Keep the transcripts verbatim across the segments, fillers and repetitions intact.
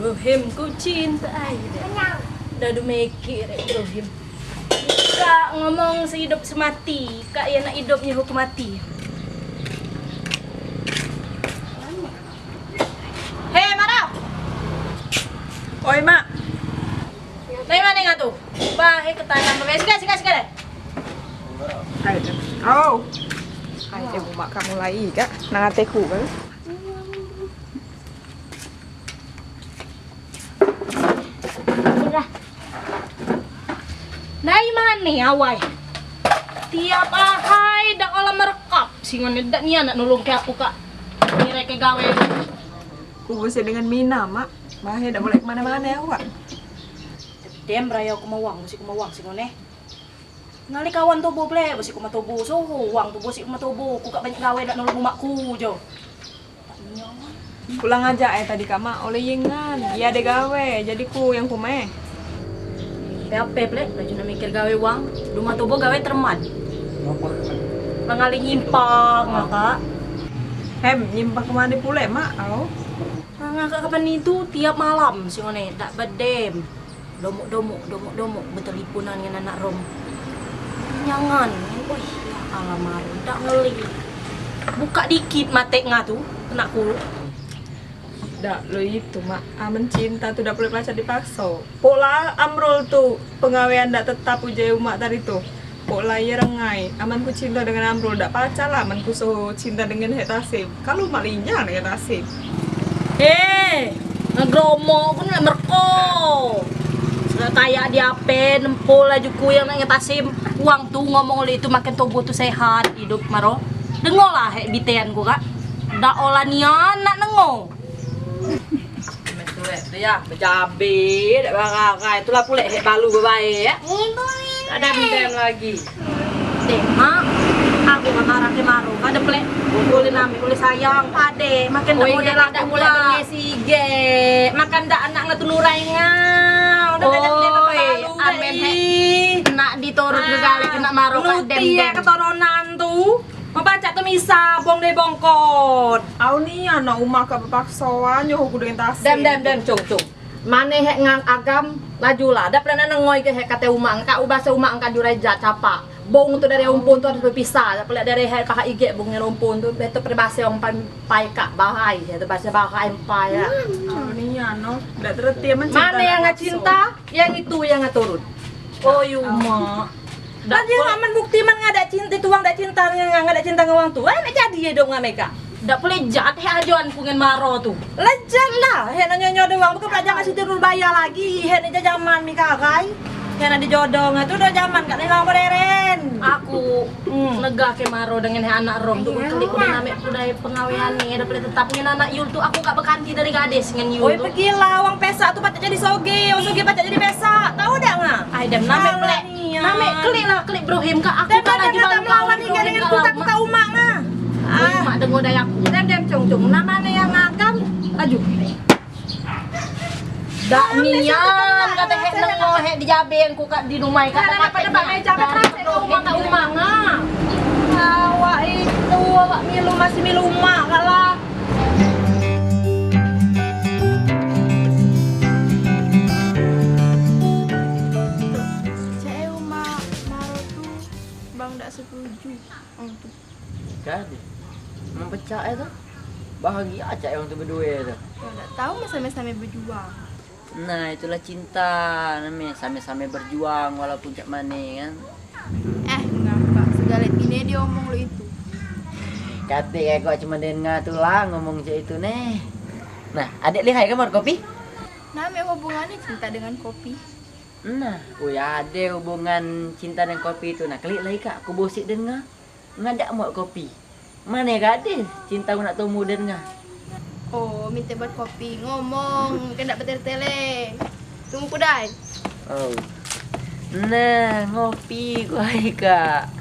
Ibrahim, ku cinta ai. Dah dumeke rek Ibrahim. Kak ngomong sehidup semati, kak ye nak hidup nyehu ke mati. Hei, Mara. Oi, Mak. Dari mane ngah tu? Bah, eh, ketanam. Sikit, sikit, sikit. Hai, oh. Hai, eh, mak kamu lai, Kak. Nang ateku, kan? Sudah. Dari mane awai? Tiap ahai dak olah merekap. Singon dak nian nak nulung ke aku, Kak. Ngire ke gawe. Ku gosip dengan Mina, Mak. Bahe dak boleh kemana-mana awak. Dem, raya aku mawang, besi ku mawang, singon eh. Ngali kawan tobo pule, besi ku matobo. So, wang tobo, si ku matobo. Ku kak banyak gawe dak nulung umakku jo. Pulang aja eh tadi kak mak oleh yengan. Iya ade gawe, jadi ku yang kumeh. P H P pule, laju nak mikir gawe wang. Rumah tobo gawe teremat. Mengali nyimpang, Kak. Hem, nyimpang kemana pule, Mak? Au. Ngakak kapan itu tiap malam si ngone dak bedem. Domok-domok, domok-domok beteleponan ngan anak rom. Nyangan, oi, ya Allah, maru dak ngeli. Buka dikit matek nga tu, kena ku. Dak lo itu, Mak. Amen cinta tu dak boleh pacak dipakso. Pola Amrul tu pengawean dak tetap ujai umak tadi tu. Pok lah ye rengai, aman ku cinta dengan Amrul, dak pacak lah aman ku so cinta dengan Hek Tasib. Kalu mak linyang dengan Tasib. Eh, ngegromo ku nak merko. Sudah kayak di ape, nempo laju ku yang nak ngetasib. Uang tu ngomong oleh itu makin tubuh tu sehat, hidup maro. Dengolah Hek bitean ku kak. Dak olah nian nak nengo. Tuek tu ya, bejabe dak berarai. Itulah pulek hek balu bebae ya. Ada mendem lagi. Dek mak, aku kan marah ke maru. Kada pulek boleh nami, boleh sayang. Pade makin dak boleh laku pulek. Sige, makan dak anak ngetunurai ngau. Dah dak mendem balu. Amen hek nak diturut ke gale kena maru. Nuti ya keturunan tu. Mapacak tu misa bong de bongkot. Au ni anak umah kak bepakso anyo aku dengan tasik. Dem, dem, dem, cung, cung. Mane hek ngang agam, lajulah. Dak pernah nengoi ke hek kate umak, kak ubase umak ngkan jurai jat capak. Bong tu dari rumpun tu harus bepisah. Dak pernah dari hek pahak igek bong dengan rumpun tu. Beto perbase wong pai, pai kak bahai. Hek tu base bahai empai ya. Au ni ano, dak tereti amen cinta. Mane yang ngacinta, yang itu yang ngaturut. Oh, umak. Kan dia ngamen bukti man ngadak cinta, itu wang dak cinta, ngadak cinta ngan wang tu. Eh, mek jadi ye dong ngan meka. Dak pule jat he ajoan ku ngan maro tu. Lejat lah, he nanyo nyo doang. Bukan pelajar masih tidur bayar lagi. He ni jaman mi karai. He nak dijodoh ngan tu dah jaman kak nengah moderen. Aku negah ke maro dengan he anak rom tu. Kelik udah namek udah pengawean ni, dah pule tetap ngan anak Yul tu. Aku kak bekanti dari gadis ngan Yul tu. Oi, pergilah, wang pesak tu pacak jadi soge, wang soge pacak jadi pesak. Tahu dak nga? Ai dem namek pulek. Namek kelik lah, kelik Ibrahim kak. Aku kak laju melawan dengan dengan ku kak umak nga. Ah, mak dengo dai aku. Dem, dem, cung, cung. Namane yang ngagam? Laju. Dak nian kate hek nengo hek di jabe ku kak di rumah kak. Dak pada pakai jabe terasa ke umak kak umak nga. Awak itu awak milu masih milu umak kak lah. Cak e umak maro tu bang dak setuju. Oh, tu. Jadi, mempecak e tu. Bahagia cak e wong tu bedue tu. Yo, dak tau me same-same bejuang. Nah, itulah cinta name, same-same berjuang walaupun cak mane kan. Eh, ngapa segale tine diomong lu itu? Kate aku cuma dengar tu lah ngomong cak itu neh. Nah, adek lihai kan buat kopi? Name hubungannya cinta dengan kopi? Nah, ui ade hubungan cinta dengan kopi tu. Nah, kelik lagi kak, aku bosik dengar. Ngadak muat kopi. Mane gadis cinta ku nak tumbuh dan nga. Oh, minta buat kopi. Ngomong, kena betel-tele. Tunggu ku dai. Oh. Nah, ngopi ku ai, Kak.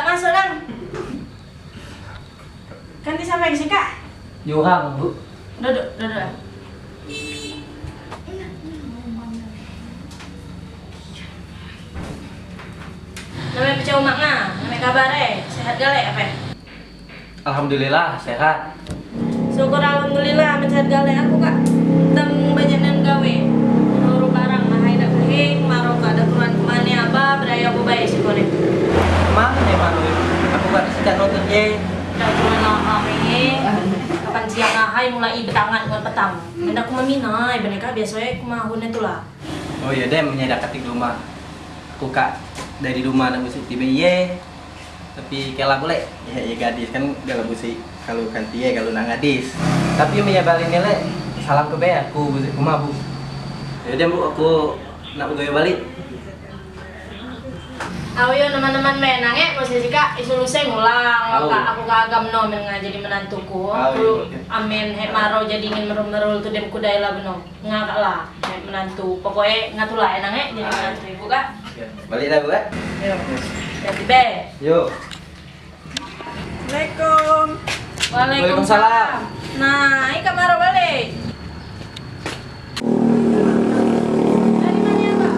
Masuk, Dang. Kan disampaikan sih, Kak. Nyurang, Bu. Duduk, duduk. Name pecah umak nga, name kabar eh, sehat gale ape? Alhamdulillah, sehat. Syukur alhamdulillah, men sehat gale aku, Kak. Tang banyak nian gawe. Nuru barang, nah, hai dak kehing, maro kak dak keruan kemane, aba, beraya bebae sikone. Mang, eh, maro. Aku kak sikat nonton ye. Dak keruan lah, eh. Kapan siang ahai mulai betangan ngan petang. Ndak aku meminai, beneka biaso e aku mahun itu lah. Oh iyo dem, nyai dak katik di rumah. Aku kak dari rumah nak musik tiba iye. Tapi kela pule, ya, ya gadis kan dalam musik kalau kanti ye kalau nak gadis. Tapi men ye balik ni lek, salam ke be aku musik rumah bu. Ya udah bu, aku nak begawe balik. Au yo, teman-teman, men nange musik kak isu luseng ulang. Au. Kak, aku kagam no men nga jadi menantuku. Au, aku iyo, oke. Amen hek maro jadi ingin merul-merul tu dem kudai lah beno. Nga kak lah, hek menantu. Pokoknya nga tu lah enang eh jadi menantu ibu kak. Oke. Balik lah bu kak. Yo. Jadi be. Yo. Assalamualaikum. Waalaikumsalam. Nah, ikak maro balik. Dari mana, Pak?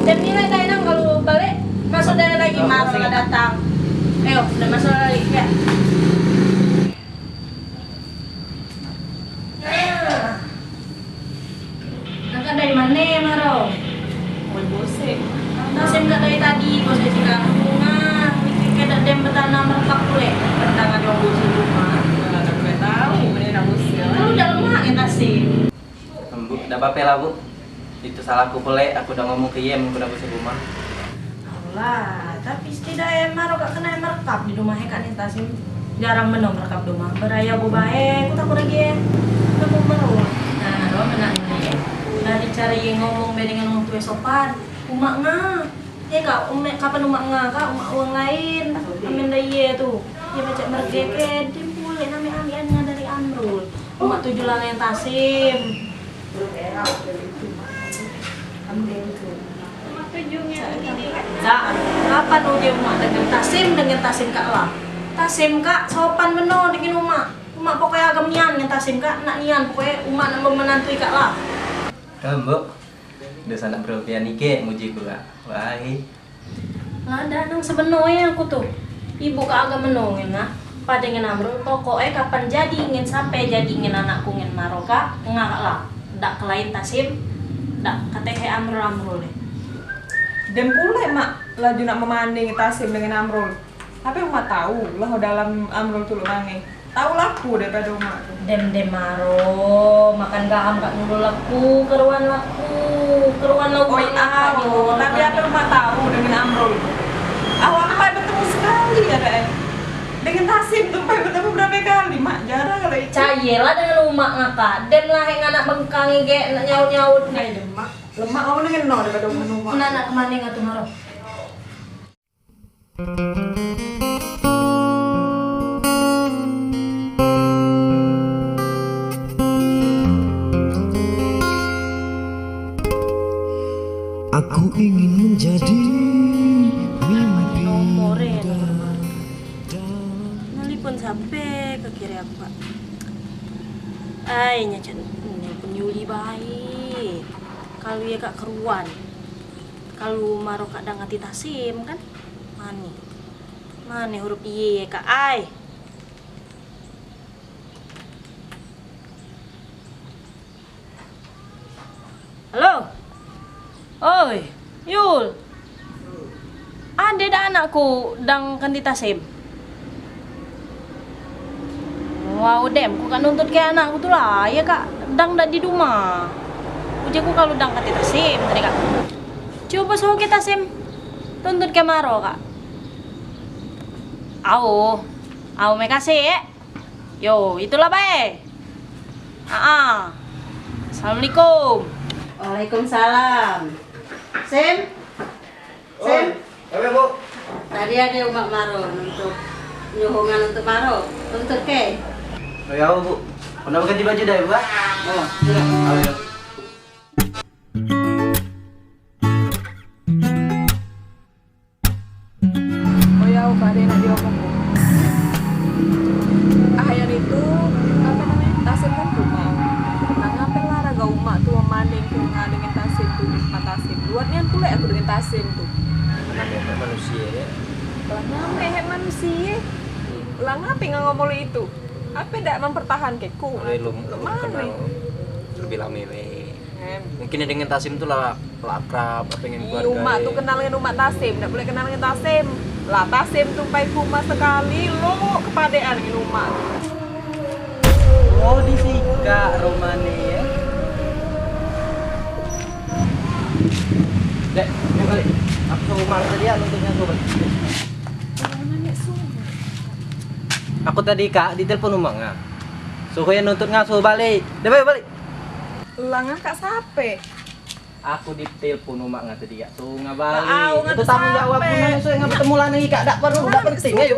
Dan nilai dah enang kalau balik, masuk dari lagi maro lah datang. Ayo, udah masuk lagi ya. Kakak dari mane, Maro? Oi, bosek. Tasim kak dari tadi, bosek silang. Bunga, mikir ke dak dem betanam rekap pule. Pertama dong bosek rumah. Mana aku dak tahu, mana nak bosek. Kalau dak lemak ya tasim. Embuk, dak apape lah, Bu. Itu salahku pule, aku dak ngomong ke ye men ku dak bosek rumah. Alah, tapi setidak e Maro kak kena merekap di rumah e kak ni tasim. Jarang beno merekap di rumah. Beraya bu bae, ku takut lagi e. Kamu meru. Nah, ro menak ni. Dari cara ye ngomong be dengan wong tue sopan. Umak nga. Ye kak, umek kapan umak nga kak, umak wong lain. Amen dah ye tu. Ye pacak mergeket, dem pule name amian nga dari Amrul. Umak tuju lah ngan tasim. Kak, kapan uje umak dengan tasim, dengan tasim kak lah. Tasim kak sopan beno dengan umak. Umak pokoknya agam nian dengan tasim kak, nak nian pokoknya umak nak menantui kak lah. Kembok, dosa nak berlebihan ike muji ku kak. Wahai. Lah dak nang sebeno e aku tu. Ibu kak agak menungin nah. Pade ngen Amrul, pokok e kapan jadi ngen sampe jadi ngen anakku ngen Maro kak, ngak lah. Dak ke lain Tasim, dak katehe Amrul Amrul e. Dem pule mak laju nak memanding Tasim dengan Amrul. Tapi mak tau lah dalam Amrul tu luk mange. Tau laku daripada umak tu. Dem, dem Maro, makan gaham kak dulu laku, keruan laku, keruan laku. Oi, au, tapi apa umak tau dengan Amrul? Awak empat bertemu sekali ya kak eh. Dengan Tasim tu empat bertemu berapa kali mak, jarang kali. Cayelah dengan umak ngakak, dem lah yang anak bengkang ige nak nyaut-nyaut ni. Ai lemak, lemak kamu dengan no daripada umak. Nak, nak kemana ngatu Maro? Aku ingin menjadi mimpi. Nomor e lah. Nelpon sampe ke kiri aku kak. Ai nyacak nelpon Yuli bae. Kalu ye kak keruan. Kalu Maro kak dah ngati Tasim kan. Mane? Mane huruf iye ye kak ai? Halo. Oi, Yul. Ade dak anakku dang kanti Tasim? Wau dem, ku kak nuntut ke anakku tu lah, ye kak dang dak di duma. Ujeku kalu dang kanti Tasim tadi kak. Cubo suruh ke Tasim tuntut ke Maro kak. Au, au me kasih ye. Yo, itulah bae. Aa. Assalamualaikum. Waalaikumsalam. Sim? Sim? Oi, ape, Bu? Tadi ade umak Maro nuntut, nyuhungan untuk Maro. Tuntut ke? Oh, ya, Bu. Kena ganti baju dah, Bu, ah? Oh, sudah. Oh, ya. Tau kak, ade nak diomong. Ah, yang itu, apa namanya, Tasim kan ke umak. Nah, ngape lah raga umak tu maning ke dengan Tasim tu, dengan Tasim. Luar nian pulek aku dengan Tasim tu. Manusia, ya. Lah, ngape hek manusia? Lah, ngape nggak ngomong itu? Ape dak mempertahanke ku? Ade lum, lum kenal lebih lame be. Em. Mungkin dengan Tasim tu lah, lah akrab, pengen keluarga. Umak tu kenal dengan umak Tasim, dak boleh kenal dengan Tasim. Lah Tasim tu pai ke umak sekali, lo kepadean dengan umak tu. Oh, disikak romane ya. Dek, dek balik. Aku suruh umak tadi ya, nuntutnya aku balik. Aku tadi kak ditelepon umak ngah. Suruh yang nuntut ngah suruh balik. Dah balik, balik. Lah ngah kak sape? Aku ditelepon umak ngah tadi kak. Suruh ngah balik. Itu tanggung jawab ngah, suruh ngah betemu lagi kak. Dak perlu, dak penting. Ayo.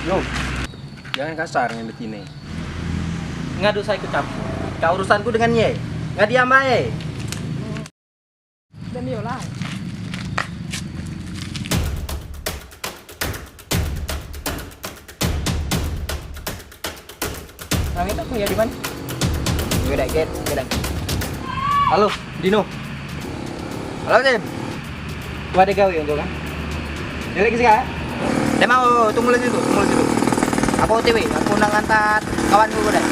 Yo. Jangan kasar dengan betine. Ngah dak usah ikut campur. Kak urusanku dengan ye. Ngah diam bae. Dan yo lah. Nang itu kuliah di mana? Yo dak get, yo dak. Halo, Dino. Halo, Dim. Ku ade gawe untuk kan? Balik ke sini, ya? Dak mau, tunggu lagi tu, tunggu lagi tu. Aku O T W, aku nak ngantar kawan dulu dah.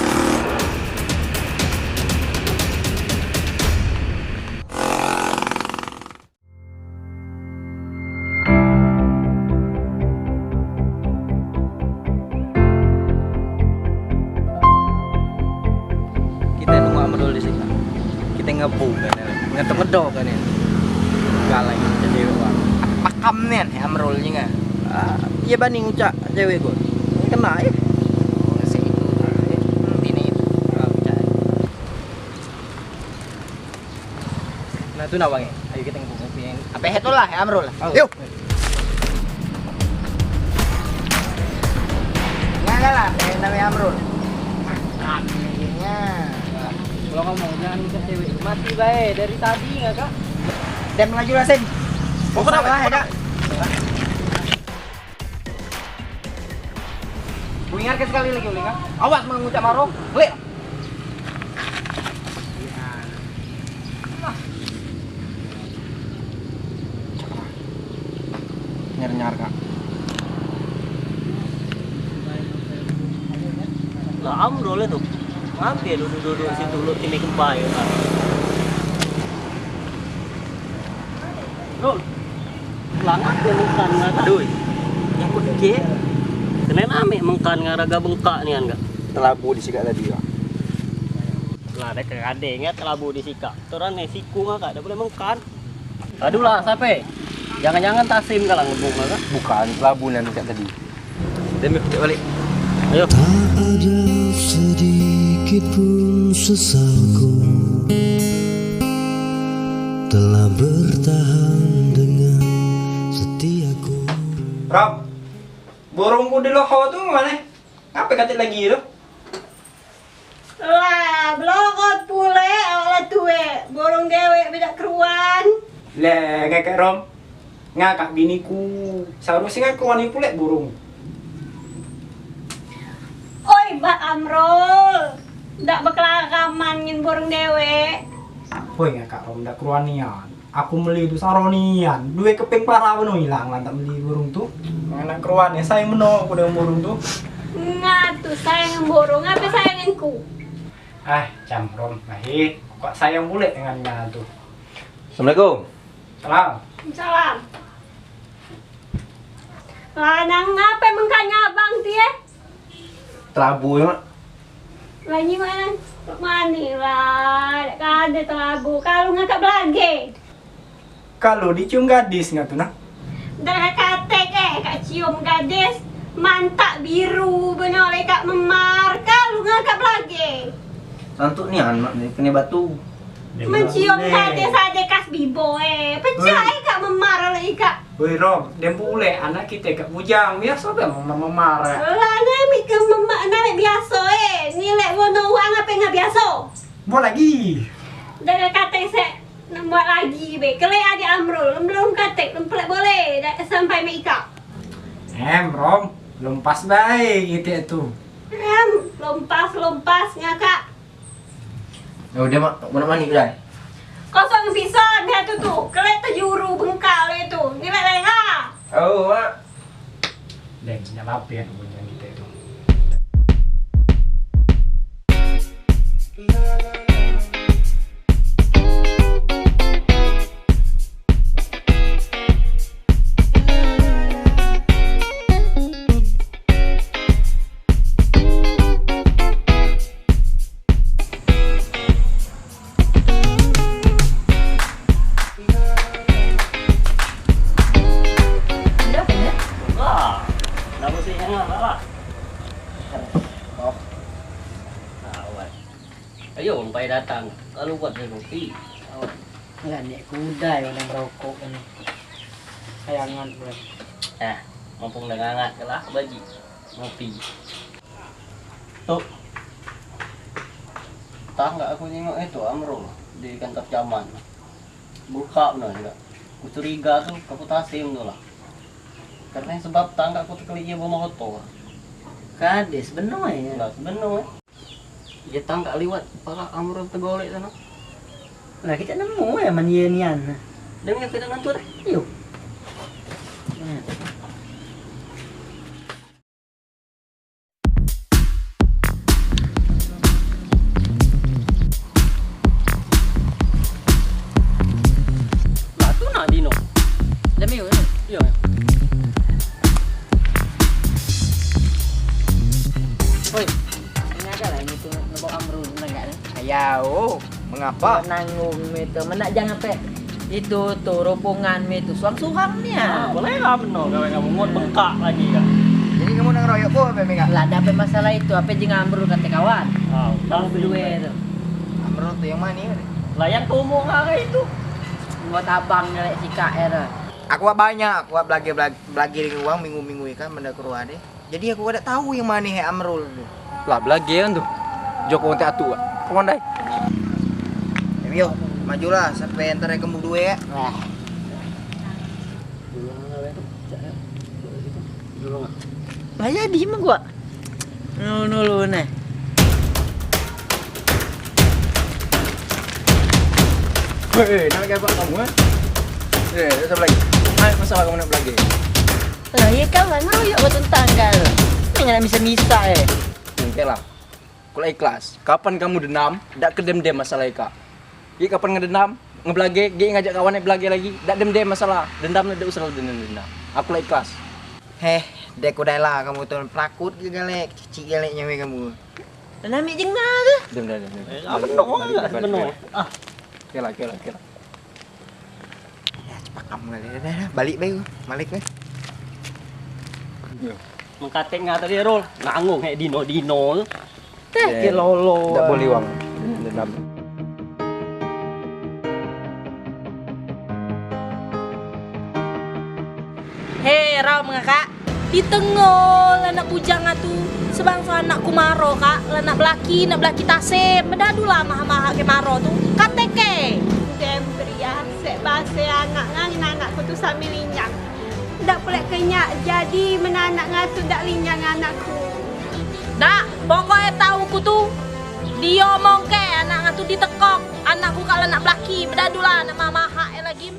Kite nunggu Amrul di sini. Kite ngebuk kan, ngetok-ngetok kan ya. Galak jadi wah. Pakam nian ya Amrul ni kan. Ah, iya bani ngucak cewek gue. Kena ya. Oh, si itu. Tine itu. Ah, ngucak. Nah, tu nak bang. Ayo kita ngumpul ngopi. Ape he tu lah, Amrul? Oh. Yuk. Ngah lah, yang namanya Amrul. Kami akhirnya. Kalau ngomong jangan ngucak cewek, mati bae dari tadi ngah kak. Dan melaju lah, Sim. Pokok salah ya kak. Ku ingatke sekali lagi, Uling, ah. Awas mengucak maro. Klik. Nyar-nyar, Kak. Lah, am dole tu. Ngape lu duduk-duduk situ, lu tine kempai, Kak? Rul, langat ke makan ngah kak? Aduh, nyangkut ke. Kene ame mengkan ngah raga bengkak nian kak. Telabu di sikak tadi kak. Lah ade kerade ngah telabu di sikak. Toran ne siku ngah kak, dak boleh mengkan. Aduh lah, sape? Jangan-jangan Tasim kalah ngebuk ngah kak? Bukan, telabu nian sikak tadi. Dem, yuk, balik. Ayo. Tak ada sedikit pun sesalku telah bertahan dengan setiaku. Rob, burungku di loho tu mane? Ngape katik lagi tu? Lah, belorot pule awak la tue. Borong dewek be dak keruan. Leh, ngakak Rom. Ngakak biniku. Seharusnya ngakak wani pule borong. Oi, Mbak Amrul. Dak bekelaraman ngen borong dewek. Oi, ngakak Rom dak keruan nian. Aku meli tu saro nian, due keping para beno ilang lantak meli burung tu. Anak keruan ya, sayang beno aku dengan burung tu. Nga tu sayang burung, ape sayang ngan ku? Ah, cam Rom, ahi, kok sayang pule dengan nga tu. Assalamualaikum. Salam. Salam. Lanang ngape mengkanya abang tu ye? Telabu ya, Mak. Lah nyi mane? Mane lah, dak kade telabu. Kalu ngakak belage. Kalu dicium gadis ngah tu nah. Dak katek eh, kak cium gadis. Mantak biru beno le kak memar. Kalu ngakak belage. Santuk nian, Mak, ni kene batu. Mencium kade sade kas bibo eh. Pecah eh kak memar le kak. Woi Rom, dem pule anak kite kak bujang, biaso be memar-memar eh. Lah nami ke memar, nami biaso eh. Nilek wono wang ape nga biaso? Buat lagi. Dak kate sek, nak buat lagi be. Kele ade Amrul, belum kate, belum pelek boleh. Dak sampai me ikak. Em, Rom, lompas bae itik tu. Em, lompas, lompas ngakak. Ya udah, Mak, mau mandi udah. Kosong sisa dia tu tu. Kelek tejuru bengkak dia tu. Ni lek leha. Oh, Mak. Dan sini lapis punya kita tu. Wah, kenapa sih yang nggak, Pak? Oh. Awan. Ayo, umpai datang. Lalu buat saya kopi. Awan. Lah, nek kudai orang merokok kan. Kayangan, bro. Eh, mumpung dah ngangat ke lah, baji. Ngopi. Tok. Tang gak aku nyingok itu Amrul di kantor zaman. Buka benar juga. Ku curiga tu, aku tasim tu lah. Karena sebab tang gak aku tekelik dia bawa motor. Kades, benar ya? Lah, sebenar ya. Dia tang gak liwat, pala Amrul tegolek sana. Lah, kita nemu ya, man ye nian. Demi kita nonton. Yuk. Lah, tu nak Dino. Demi, ya? Iya, ya. Oi, ini agak lah, ini tu ngebok Amrul, bener gak ni? Ayau, mengapa? Nanggung itu, menak jangan pe. Itu tu rombongan mi tu suang-suang ni ah. Boleh lah benar gawe kamu ngut bengkak lagi kan. Jadi kamu nang royok ko ape mi kak? Lah ada ape masalah itu, ape jing Amrul kate kawan. Ah, kamu berdua tu. Amrul tu yang mana? Lah yang tu umur ngare itu. Buat abang ngelek sikak ya tu. Aku buat banyak, aku buat belage belage, belage dengan uang minggu-minggu ikan benda keruan deh. Jadi aku dak tahu yang mane he Amrul tu. Lah belage kan tu. Joko nganti atu kak. Come on dai. Em yo, majulah sampai entar kemu due ya. Wah. Lah jadi mah gua. Nulu nulu neh. Hei, nak kepek kamu eh? Eh, dak usah belage. Hai, masalah kamu nak belage. Lah, iya kawan, ngoyok kau tentang kau. Jangan nak misa-misa eh. Oke lah. Aku lah ikhlas. Kapan kamu dendam, dak kedem-dem masalah ikak. Gek kapan ngedendam, ngebelage, gek ngajak kawan belage lagi, dak dem-dem masalah. Dendam dak usah dendam-dendam. Aku lah ikhlas. Heh, dek udah lah kamu tu pelakut ke galek, cicik galek nyawe kamu. Dan ambil jengah tu. Dem, dem, dem, dem. Eh, apa Balik, no? Balik, Balik, Beno. Balik. Ah. Oke lah, oke lah, oke lah. Ya, cepat kamu kali. Dah, dah, dah. Balik bae. Balik bae. Mengkatek ngah tadi Rul, nanggung hek dino-dino tu. Teh, ke lolo. Dak boleh wang. Dendam. Hei, Rom ngakak. Di tengol anak bujang atu, sebangso anakku maro kak, la nak belaki, nak belaki tasem, bedadu lah mahak-mahak ke maro tu, kateke. Dem berian, sek base anak ngangin anakku tu sambil linyang. Dak pulek kenyak jadi menanak ngatu dak linyang anakku. Dak, pokok e tau ku tu, diomongke anak ngatu ditekok, anakku kak la nak belaki, bedadu lah nak mahak-mahak e lagi.